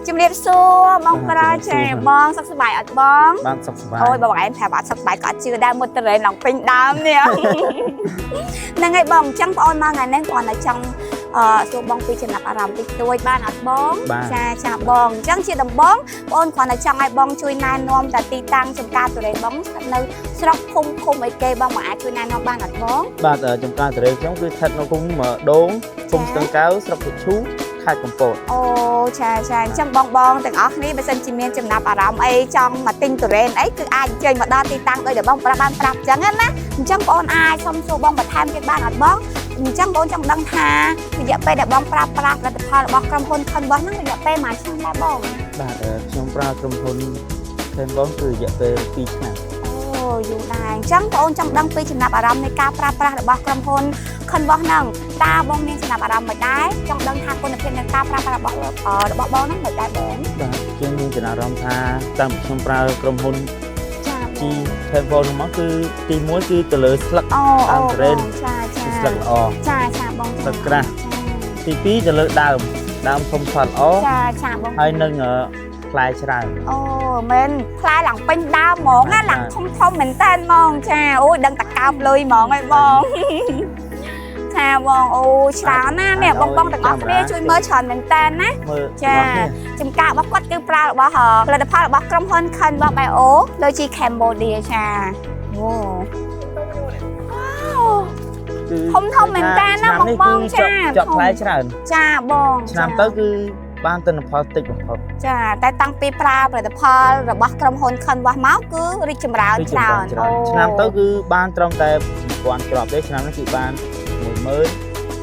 ជំរាបសួរបងប្រុសចាបងសុខសប្បាយអត់បង បានសុខសប្បាយ អូយបងឯងប្រាប់អត់សុខសប្បាយក៏អត់ជឿដែរមុតតរេនឡើងពេញដើមនេះ ហ្នឹងហើយបងអញ្ចឹងបងអូនមកថ្ងៃនេះគ្រាន់តែចង់សួរបងពីចំណាប់អារម្មណ៍តិចតួចបានអត់បង បាទ ចាចាបងអញ្ចឹងជាដំបូងបងអូនគ្រាន់តែចង់ឲ្យបងជួយណែនាំតែទីតាំងចំការទុរេនបងស្ថិតនៅស្រុកភូមិឃុំអីគេបងមកអាចជួយណែនាំបានអត់បង បាទចំការសេរីខ្ញុំគឺស្ថិតនៅឃុំដូងឃុំស្ទឹងកែវស្រុកពុឈូខេត្តកំពត អូចាចាអញ្ចឹងបងបងទាំងអស់គ្នាបើសិនជាមានចំណាប់អារម្មណ៍អីចង់មកទិញទុរេនអីគឺអាចអញ្ជើញមកដល់ទីតាំងដោយដែលបងប្រាប់បានប្រាប់អញ្ចឹងណាអញ្ចឹងបងអូនអាចសុំសួរបងបន្ថែមទៀតបានអត់បងអញ្ចឹងបងចង់ដឹងថារយៈពេលដែលបងប្រើប្រាស់ផលិតផលរបស់ក្រុមហ៊ុន Canvas ហ្នឹងរយៈពេលប៉ុន្មានឆ្នាំដែរបង បាទខ្ញុំប្រើក្រុមហ៊ុន Canvas គឺរយៈពេល2ឆ្នាំ អូយូរដែរអញ្ចឹងបងអូនចង់ដឹងពីចំណាប់អារម្មណ៍នៃការប្រើប្រាស់របស់ក្រុមហ៊ុន Canvas ហ្នឹងតើបងមានចំណាប់អារម្មណ៍មិនដែរចង់ដឹងថាគុណភាពនៃការប្រើប្រាស់របស់បងហ្នឹងមិនដែរបង បាទខ្ញុំមានចំណាប់អារម្មណ៍ថាតាំងពីខ្ញុំប្រើក្រុមហ៊ុន ចា G Canvas ហ្នឹងមកគឺទី1គឺទៅលើស្លឹក អូ ដើមទុរេន បងចាចា គឺស្លឹកល្អ ចាចាបង ស្លឹកក្រាស់ទី2ទៅលើដើមដើមធំធាត់ល្អ ចាចាបង ហើយនឹងផ្លែច្រើន អូមែនផ្លែឡើងពេញដើមហ្មងណា បាទ ឡើងធំធំមែនតើហ្មងចាអូយដឹងតកើបលុយហ្មងហើយបង ចាបងអូច្រើនណាស់នេះបងបងទាំងអស់គ្នាជួយមើលច្រើនមែនតើណា មើល ចា ទាំងអស់គ្នា ចំការរបស់គាត់គឺប្រើរបស់ផលិតផលរបស់ក្រុមហ៊ុន Canva Bio ដូចជា Cambodia ចាអូ គឺ ធំធំមែនតើណា ឆ្នាំ បង នេះ បង គឺ ចា ជាប់ផ្លែច្រើន ចាបង ឆ្នាំទៅគឺបានទិន្នផលតិចបំផុត ចាតែតាំងពីប្រើផលិតផលរបស់ក្រុមហ៊ុន Canva មកគឺរីកចម្រើន គឺ ច្រើន ច្រើនឆ្នាំទៅគឺបានត្រឹមតែ1000គ្រាប់ទេឆ្នាំនេះគឺបាន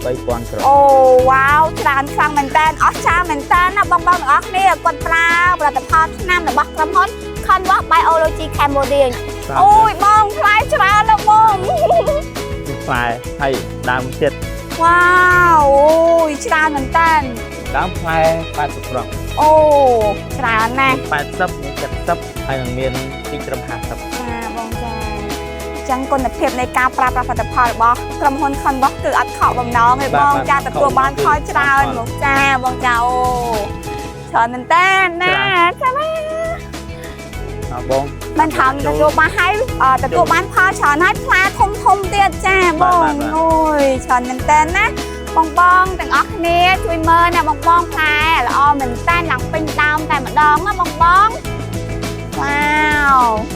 13000គ្រាប់ អូវ៉ាវច្រើនខ្លាំងមែនតើអស្ចារ្យមែនតើណាបងបងទាំងអស់គ្នាគាត់ប្រើផលិតផលថ្នាំរបស់ក្រុមហ៊ុន Canva Biology Cambodia អូយបងផ្លែច្រើនណាស់បង គឺផ្លែហើយដើមចិត្ត វ៉ាវអូយច្រើនមែនតើ ដើមផ្លែ80គ្រាប់ អូច្រើនណាស់ 80មាន70ហើយនឹងមានតិចត្រឹម50 ចាបងចាចឹងគុណភាពនៃការប្រើប្រាស់ផលិតផលរបស់ក្រុមហ៊ុន Canva គឺអត់ខកបំណងទេបងចាទទួលបានផលច្រើនមកចាបងចាអូច្រើនមែនតើណាចាណា អបង មិនថងទទួលបានហើយទទួលបានផលច្រើនហើយផ្លែធំធំទៀតចាបងអូយច្រើនមែនតើណាបងបងទាំងអស់គ្នាជួយមើលណាបងបងផ្លែល្អមែនតើឡើងពេញដើមតែម្ដងណាបងបងវ៉ាវ